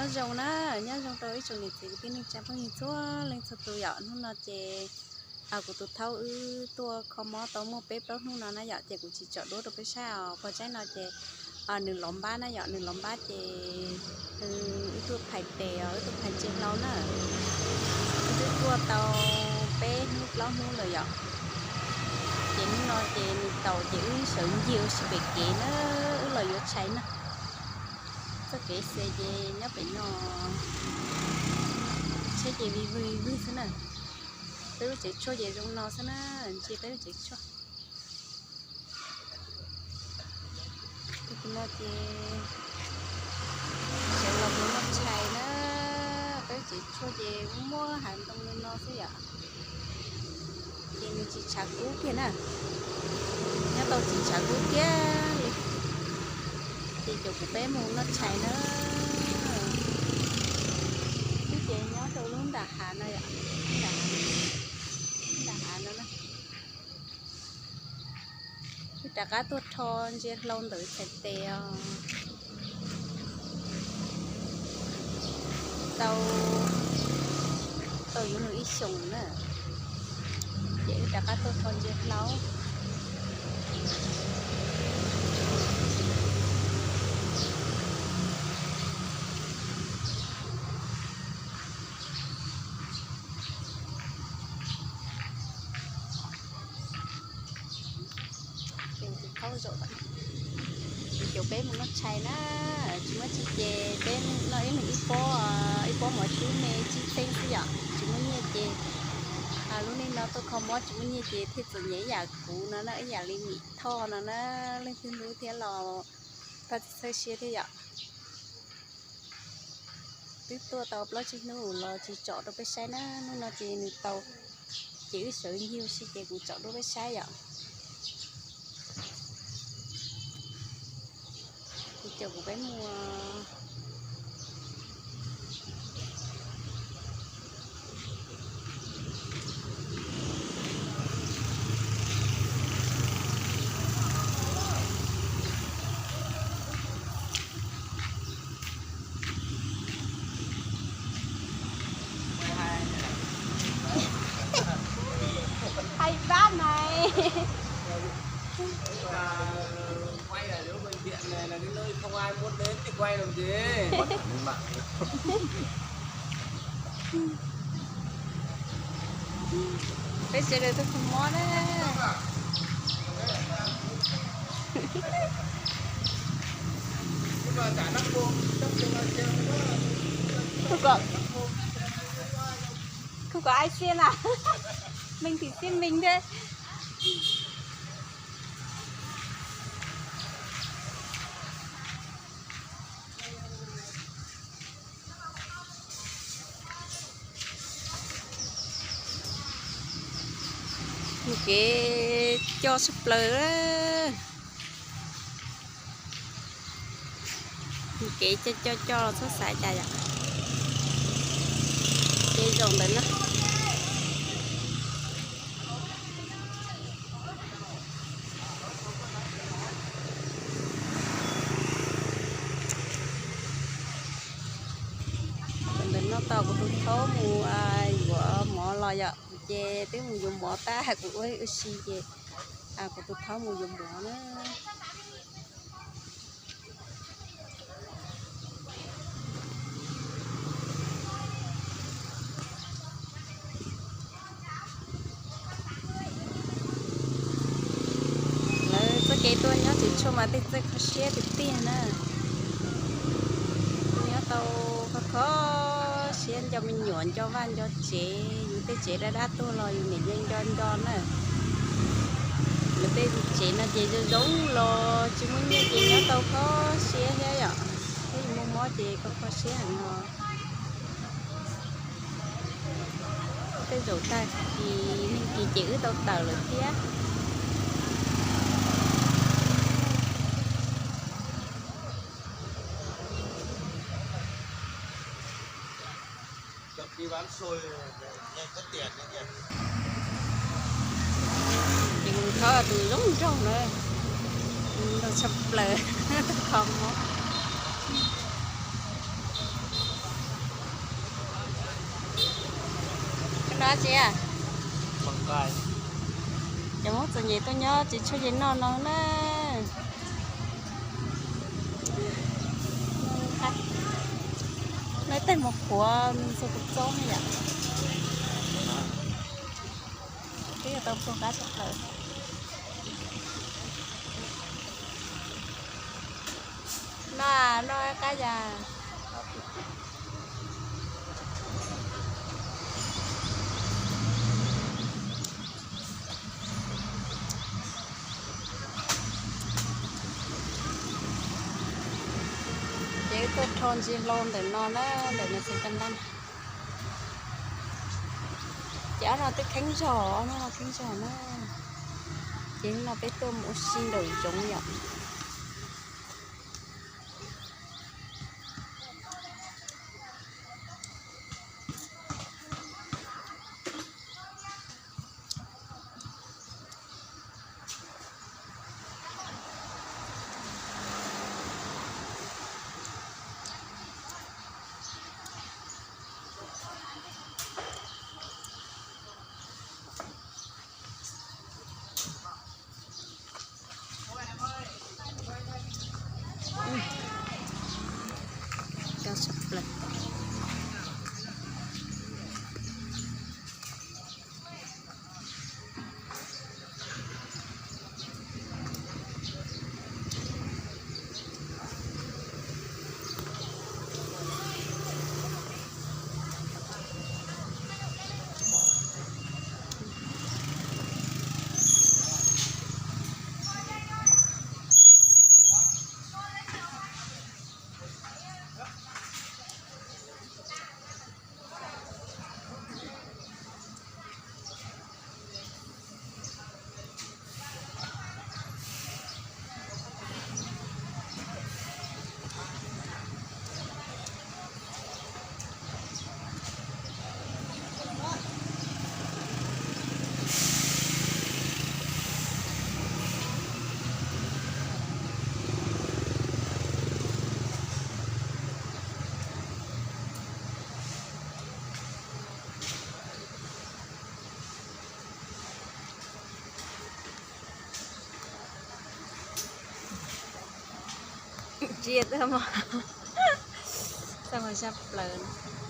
Nyob zoo na, nyob zoo rau ib tsoom niam txiv kwv tij neej tsa phooj ywg txhua leej txhua tus yom. Hnub no ces kuv tus thaub wb tuaj kho mob tau muaj peb plaub hnub no na yom, ces kuv tsis tsom duab rau peb saib os. Pog tsaib no ces nws lov npab na yom, nws lov npab ces wb tuaj phais tes os, wb tuaj phais ntsia hlau na. Wb twb tuaj tau peb hnub plaub hnub lawm yom. Ces hnub no ces nws taus ces wb sawv ncig ua si pem kev na, wb los yuav tshais na. Txoj kev xe ces nyob pem no, tsheb ces vij vwg vij vwg xwb na. Peb lub tsev tshuaj ces zoo no xwb na, ntsia peb lub tsev tshuaj. Tus no ces sawv los mus noj tshais na, peb lub tsev tshuaj ces muaj hav ntoo li no xwb yom. Ces nws tsis tshav kub kiag na, nyob tau tsis tshav kub kiag li. Ces caum kuv peb mus noj tshais na. Wb ces nyob rau lub nram hav no yom, nram hav no na. Wb rov qab tuaj rho ntsia hlau ntawm txhais tes os. Tau, tau yuav luag ib xyoos na, ces wb rov qab tuaj rho ntsia hlau. Ces tus thaub zaum, ces caum peb mus noj tshais na, tsis muaj tshais ces peb noj ib leeg ib pob, ib pob mov cub me tsib txheeb xwb yom, tsis muaj nyiaj ces lub neej no tuaj kho mob tsis muaj nyiaj ces thiaj txom nyem ib yam kuv no na, ib yam li Mim Thoj no na, leej twg hlub thiab los txhawj siab thiab yom. Twb tuaj tau plaub tsib hnub los tsis tsom rau peb saib na, hnub no ces nws tau, ces wb sawv ncig ua si ces kuv tsom rau peb saib yom. Ces caum kuv peb mus. Hay quá mày. Quay ở giữa bệnh viện này là cái nơi không ai muốn đến thì quay làm gì. Peb sawv daws tuaj kho mob na. Không có, không có ai xiên à? Mình thì xiên mình thế. Mus kev coj sab plaws. Mus kev coj coj coj los txhob xav cas yom. Kev zaum ntawm no. Ntawm no tos kuv tus thaub mus yuav mov los yom, ces twb mus yuav mov tag kuv ua ua si ces kuv tus thaub mus yuav mov na. Lawv txoj kev tuaj nyob tsev tshuaj mas tej txawj kho siab tiag tiag na. Nyob tau kho kho siab nco me nyuam nco vaj nco tsev, yus tej tsev dab dab tuag los yus niam nco nco nco na. Lawv tej tsev no ces zoo zoo los tsis muaj nyiaj ces nyob tau kho siab thiab yom. Thiab yus muaj mob ces kho kho siab heev os. Tej zaum tag kis neeg kis ces wb tau tawm lawm thiab. Ces mus thov tus zoo nraug na, nraug tshaj plaws, tus kho mob. Tsis, cov Hmoob txom nyem tuaj nyob tsis tshuav ze noj no na. Noj tej mov qhuav ntxuag kua txob ne yom. Twb yog tau pluag qab tshaj plaws. Noj, noj qab yas. Ces wb tuaj rho ntsis hlau ntawm no na, ntawm no tseem kaj nab. Ces ob no twb kheeb zog, ob no kheeb zog na. Ces no peb tuaj mus ua si nraum zoov yom. Tsis yog tag mog, tag mog sab plaws.